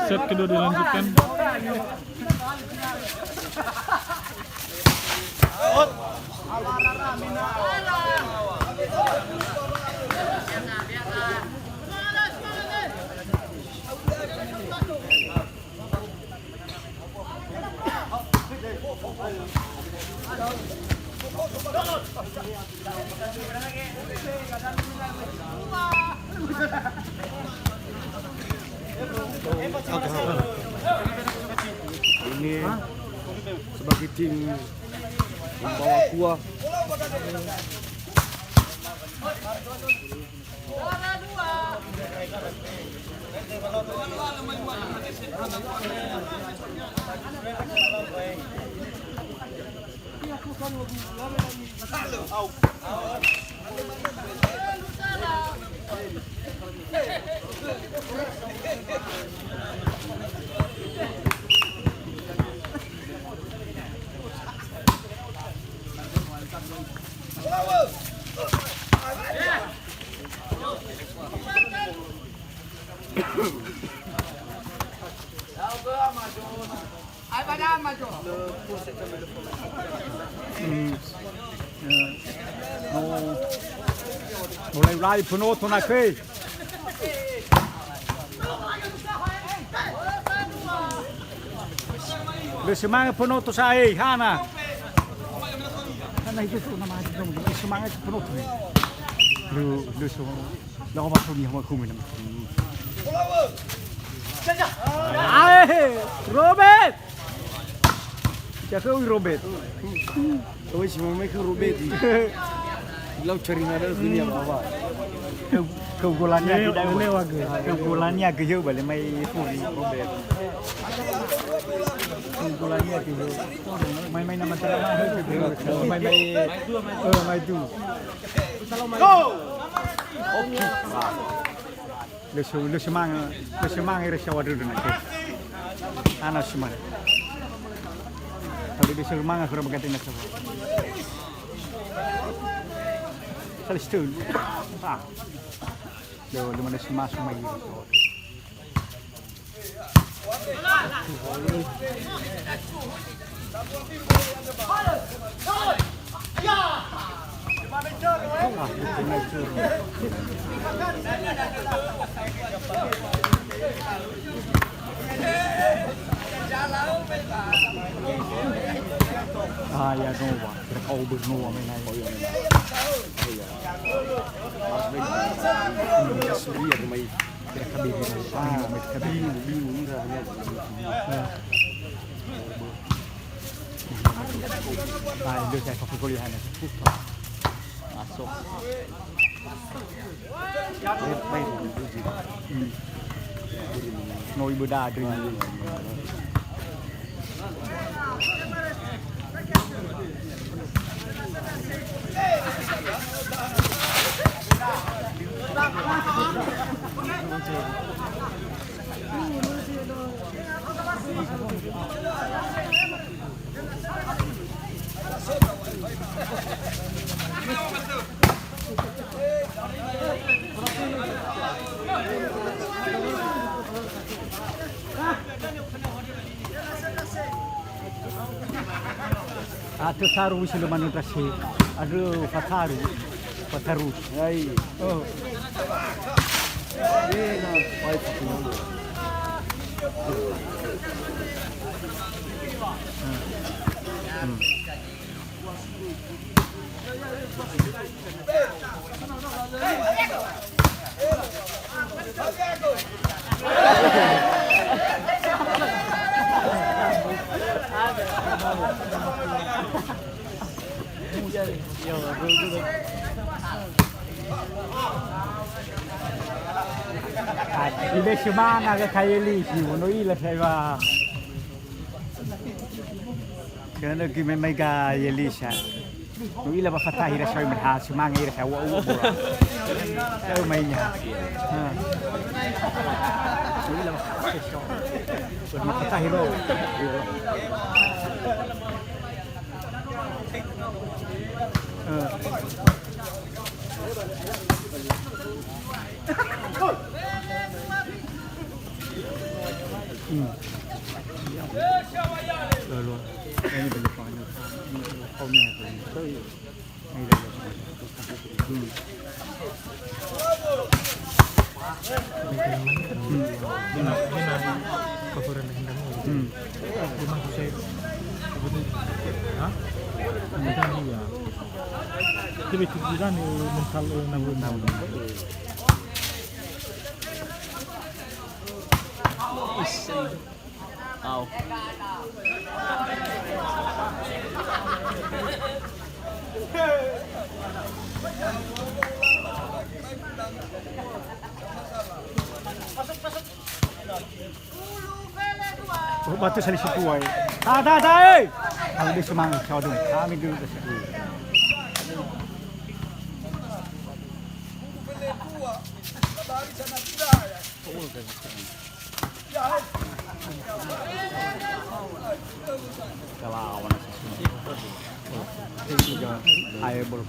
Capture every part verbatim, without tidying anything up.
Set kedua dilanjutkan. Ini sebagai tim pembawa kuah. Hmm. Eh. No. Mulai-mulai penoto na ke. Lö semangat penoto sa'ae, hana. Hana itu tuh nama aja dong, lö semangat penoto. Lö, lö semangat. Lö apa tuh nih sama kumi nama. Ae, Robert. Jaga ui Robert. Oi, si mamae khö Robert. Lau cari nada khönia apa? Keu, keu golania ke dae. Lewat ke. Keu golania ke yeu bale mai furi Robert. Keu golania ke yeu. Mai, mai nama tera mai. Mai, mai. Eh, mai tu. Go! Oke. Lö se-, lö semangat, lö semangat ira saŵa dödö nake. Ana semangat. Tapi lö semangat khöra bagate na saŵa. Salis tölu. Ah. Lö, lö mana semasu mai ira saŵa. Ah, ya, no, wa. Kira kau ber, no, wa, menai. Oh, iya, menai. Oh, iya. Mas, menai. Hmm, Surya, menai. Kira kabiri, ah, kabiri. Bingung, bingung, enggak, enggak. Nah. Nah, itu saya fokus kuliah, nah. Masuk. Baik, baik. Hmm. No, ibu dah ada. Atö taru si lö manöndra se. Andrö fataru. Fataru. Ai. Oh. Ena, ai, fataru. Hmm. Hmm. Ibesi mana ke kayeli si, mono ila saya. Kena ki memai ga Yelisa. No ila ba fatahi ra sawi, melihat semangat ira sawa uwa bola. Tahu mainnya. Ha. No ila ba fatahi so. Ba fatahi ro. Eh. Au. Oh, batu sali situ wae. Ta, ta, ta, eh. Kalau dia semangat, kau dong. Kami dulu ke situ. Kalawan sisi. Tiga, ayo, bol.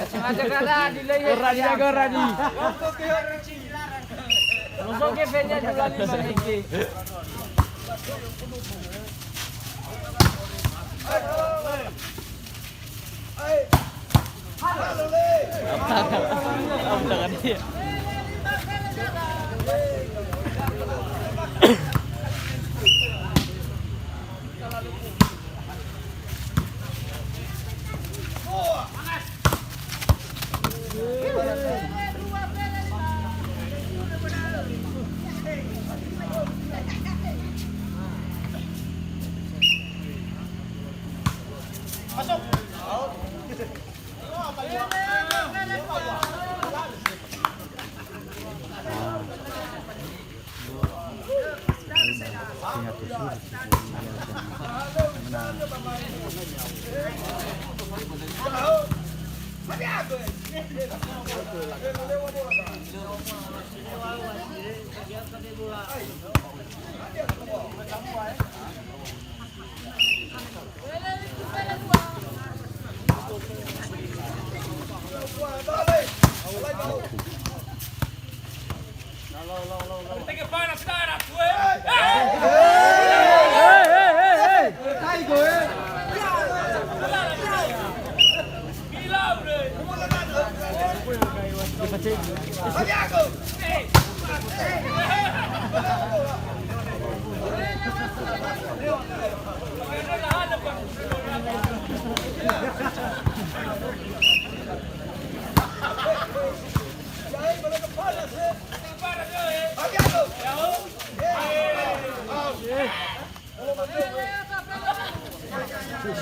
Sengaja kalah di leher. Ora dia, ora di. Masuk ke fenya dua lima eke.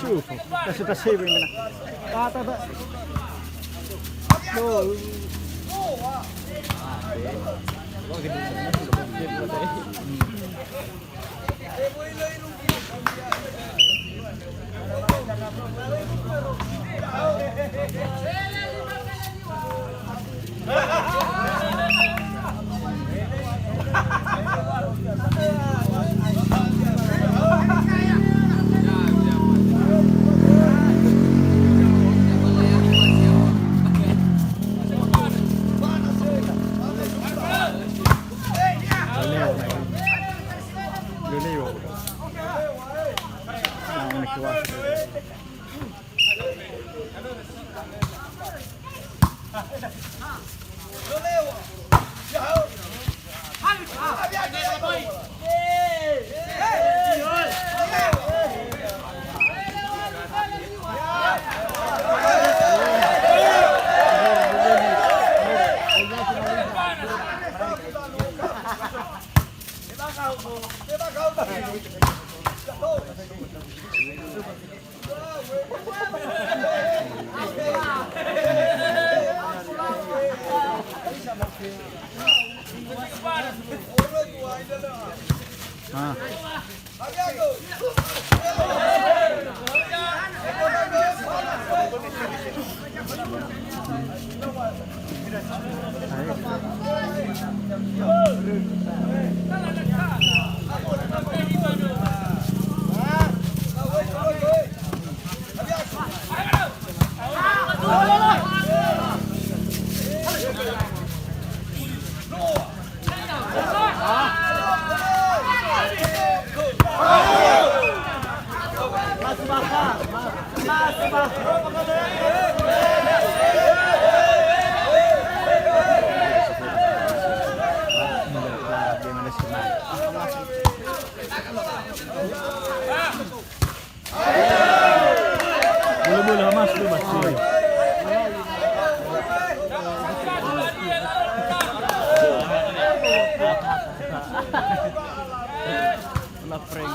Su, su, adesso tasegue. Ta, ta, ta. No. Ah. Boleh-boleh, Mas, bebas. Kena prank.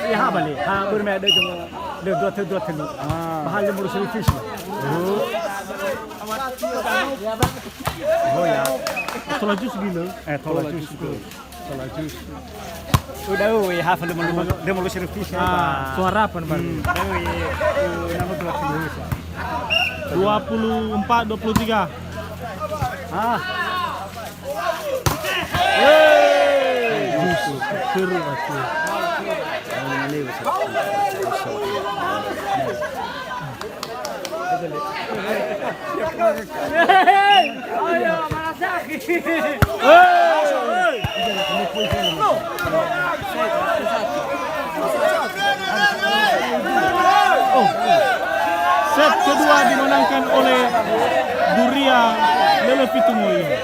Ya, ha, balik. Ha, bermain ada cuma ada dua tu, dua tu. Ah. Mahal dia baru service. Oh. Oh, ya. Tola jus gila. Eh, tola jus. Tola jus. Udah, we, ha, lima puluh, lima puluh service, ya, ah, Pak. Suara apa, Pak? Hmm. Udah, we, eh, nama dua puluh. Dua puluh empat, dua puluh tiga. Ah. Yeay. Seru aku. Set kedua dimenangkan oleh Duria Lele Fitungo ini.